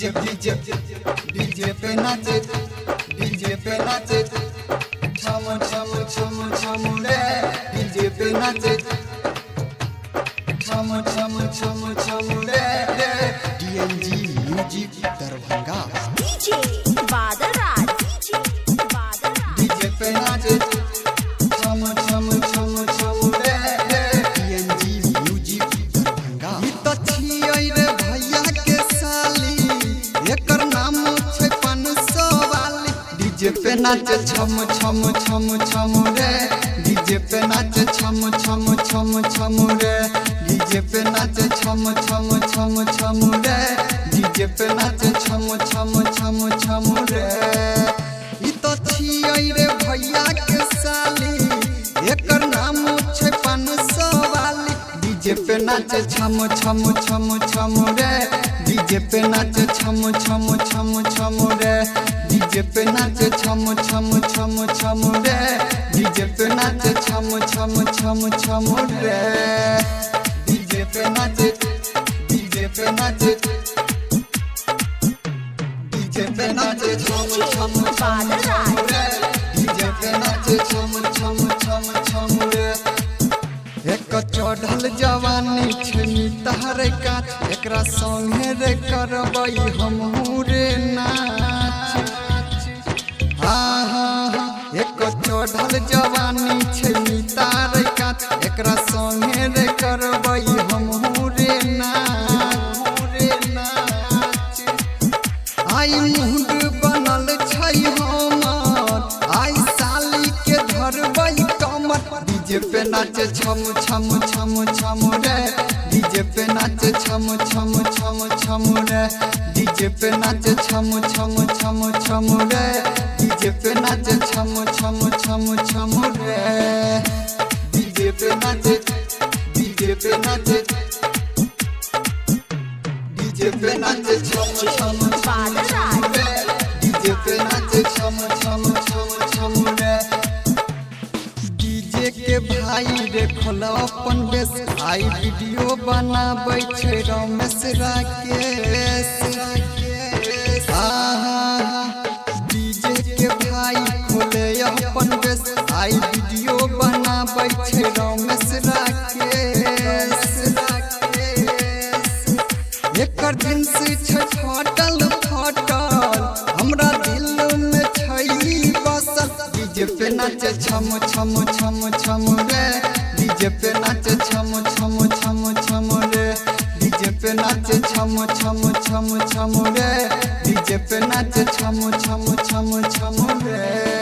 DJ DJ DJ पे नाचे, DJ पे नाचे, छम छम छम छम रे, डीजे पे नाचे, छम छम छम छम रे रे। DNG music Darbhanga. DJ Badal Raj, DJ Badal Raj. DJ पे नाचे, छम छम छम छम रे रे। DNG music Darbhanga. ई त छियै रे भैया के साली, एकर नाम छै 500 वाली। डीजे पे नाचे छम छम छम छम रे, डीजे पे नाचे छम छम छम छम रे, डीजे पे नाचे छम छम छम छम रे, डीजे पे नाचे छम छम छम छम रे। ई त छियै रे भैया के साली, एकर नाम छै 500 वाली। डीजे पे नाचे छम छम छम छम रे, डीजे पे नाचे छम छम छम छम रे, डीजे पे नाचे छम छम छम छम रे, डीजे पे नाचे छम छम छम छम रे। डीजे पे नाचे, डीजे पे नाचे, डीजे पे नाचे छम छम छम छम रे, डीजे पे नाचे छम छम छम छम रे। एक चढ़ल जवानी छै तारे काच, एकरा संगे रे करबै हमहू रे नाच। हाँ हाँ हाँ, एक चढ़ल जवानी छै तारे काच, एकरा संगे रे करबै हमहू रे नाच, रे नाच। आई मूड बनल छै हमर, आई साली के धरबै कमर। डीजे पे नाचे छम छम छम छम रे, डीजे पे नाचे छम छम छम छम रे, डीजे पे नाचे छम छम छम छम रे, डीजे पे नाचे छम छम छम छम रे। डीजे पे नाचे, डीजे पे नाचे, डीजे पे नाचे छम छम छम छम रे, डीजे पे नाचे छम छम छम छम रे। डीजे के भाई रे खोला अपन बेस, आई वीडियो बनाबै छै रमेश राकेश। आहा, डीजे के भाई खोले अपन बेस, आई वीडियो बनाबै छै रमेश राकेश। एकर जींस छै फटल फटल, हमरा दिल में छै ई बसल। डीजे पे नाचे छम छम छम छम रे, डीजे पे नाचे छम छम छम छम रे, डीजे पे नाचे छम छम छम छम रे, डीजे पे नाचे छम छम छम छम रे।